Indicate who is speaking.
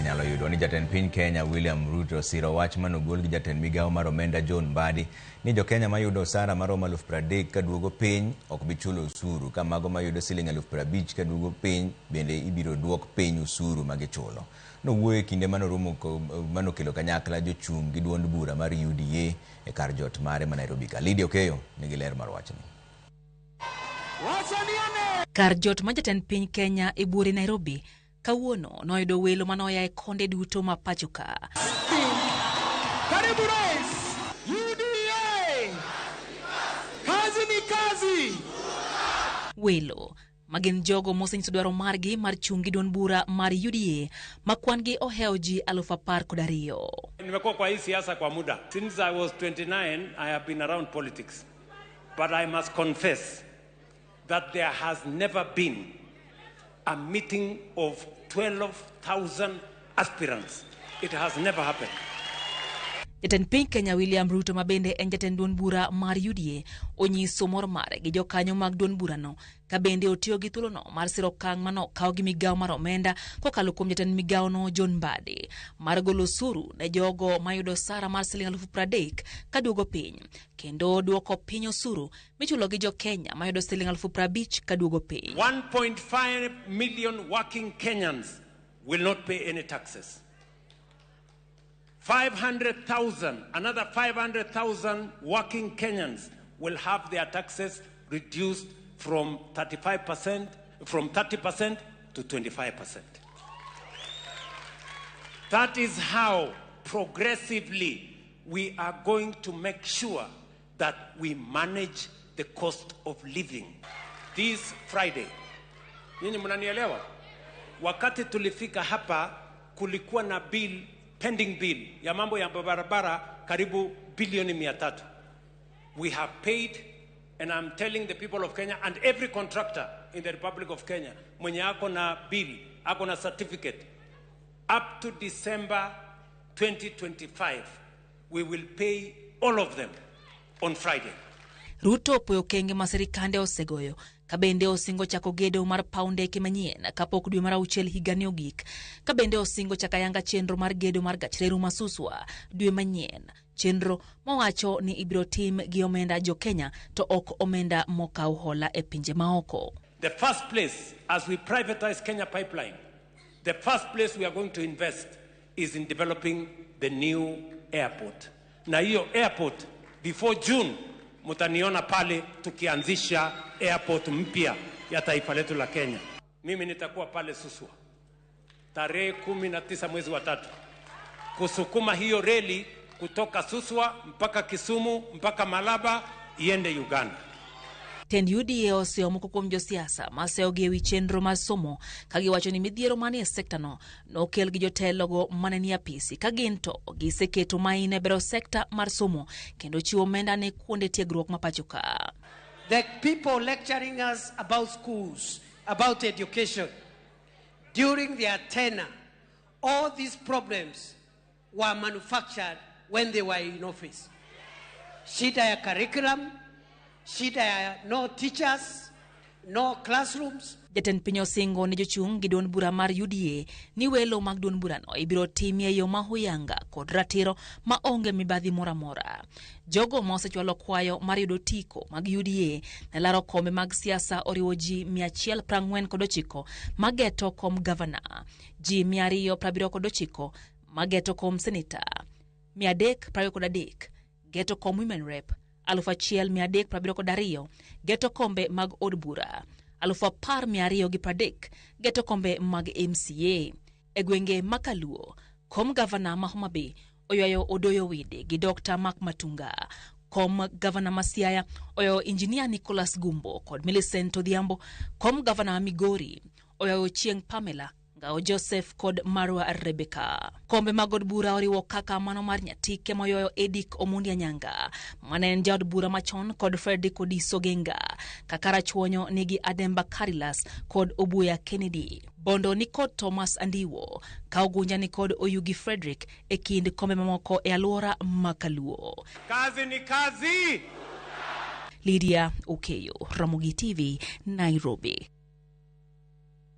Speaker 1: Nyalo yudo ni jatend piny Kenya William Ruto osiro wach manogol gi jatend migawo mar omenda John Mbadi ni jo-Kenya mayudo osara maromo 30,000 kaduogo piny ok bi chulo osuru ka mago mayudo siling 50,000 kaduogo piny bende ibiro duok piny osuru ma gichulo. Nowuoyo e kinde manoromo manokelo kanyakla jochung' gi duond bura mar UDA e kar jot mare ma Nairobi ka. Lydia Okeyo nigi ler mar wachni.
Speaker 2: Kar jot ma jatend piny Kenya e buore Nairobi kawuono noyudo welo manoya e konde duto ma pacho ka.
Speaker 3: Karibu Rais, UDA. Kazi ni kazi.
Speaker 2: Welo ma gin jogo mosenyiso dwaro margi mar chung' gi duond bura mar UDA ma kwan gi ohewo ji 12,000.
Speaker 4: Nimekuwa kwa hii siasa kwa muda. Since I was 29, I have been around politics. But I must confess that there has never been a meeting of 12,000 aspirants. It has never happened.
Speaker 2: Jatend piny Kenya William Ruto ma bende en jatend duond bura mar UDA onyiso mor mare gi jokanyo mag duond burano ka bende otiyo gi thuolono mar siro okang' manokaw gi migawo mar omenda kokalo kuom jatend migawono John Mbadi mar golo osuru ne jogo mayudo osara mar siling 30,000 kaduogo piny kendo duoko piny osuru michulo gi jo Kenya mayudo siling 50,000 kaduogo piny.
Speaker 4: 1.5 million working Kenyans will not pay any taxes. 500,000, another 500,000 working Kenyans will have their taxes reduced from 35%, from 30% to 25%. That is how progressively we are going to make sure that we manage the cost of living. This Friday, nyinyi mnanielewa? Wakati tulifika hapa kulikuwa na bill, pending bill ya mambo ya barabara karibu bilioni 300. We have paid and I'm telling the people of Kenya and every contractor in the Republic of Kenya mwenye ako na bill, ako na certificate up to December 2025 we will pay all of them on Friday.
Speaker 2: Ruto opuoyo okenge ma sirikande osegoyo ka bende osingo chako gedo mar paw ndeke manyien kapok dwe mar auchiel higani ogik ka bende osingo chako ayanga chenro mar gedo mar gach reru ma Suswa dwe manyien chenro mowacho ni ibiro tim gi omenda jo Kenya to ok omenda mokaw hola e pinje maoko.
Speaker 4: The first place, as we privatize Kenya Pipeline, the first place we are going to invest is in developing the new airport. Na hiyo airport, before June, mutaniona pale tukianzisha airport mpya ya taifa letu la Kenya. Mimi nitakuwa pale Suswa tarehe 19 mwezi wa tatu kusukuma hiyo reli kutoka Suswa mpaka Kisumu mpaka Malaba iende Uganda.
Speaker 2: Tend UDA oseyo moko kuom josiasa maseyogi ewi chenro mar somo ka giwacho ni midhiero manie sektano nokel gi jotelogo mane nie apisi ka gin to giseketo maino e bero sekta mar somo kendo chiwo omenda ne kuonde tiegruok ma pacho ka.
Speaker 5: The people lecturing us about schools, about education, during their tenure, all these problems were manufactured when they were in office. Shida ya curriculum, shida ya no teachers, no classrooms.
Speaker 2: Jatend piny osingo ne jochung' gi duond bura mar UDA ni welo mag duond burano ibiro timie yo ma huyanga kod ratiro ma onge mibadhi moro amora. Jogo ma osechwalo kwayo mar yudo otiko mag UDA ne laro kombe mag siasa oriwo ji 149 mageto kom gavana, ji 279 mageto kom seneta, 323 geto kom women rep, 1372 geto kombe mag od bura, 10,230 geto kombe mag MCA. E gwenge ma Kaluo, kom gavana ma Homa Bay oywayo Odoyo Wide gi Dr. Mark Matunga. Kom gavana ma Siaya oywayo Injinia Nicholas Gumbo kod Millicent Odhiambo. Kom gavana ma Migori oywayo Chieng' Pamela Ngao Joseph kod Marwa Rebecca. Kombe mag od bura oriwo kaka mano mar Nyatike moywayo Edick Omondi Anyanga mane en jaod bura machon kod Fredrick Odiso Genga. Kaka Rachuonyo nigi Ademba Carilas kod Obuya Kennedy. Bondo ni kod Thomas Andiwo, ka Ugunja ni kod Oyugi Fredrick e kind kombe mamoko e alwora ma Kaluo.
Speaker 4: Kazi ni kazi!
Speaker 2: Lydia Okeyo, Ramogi TV, Nairobi.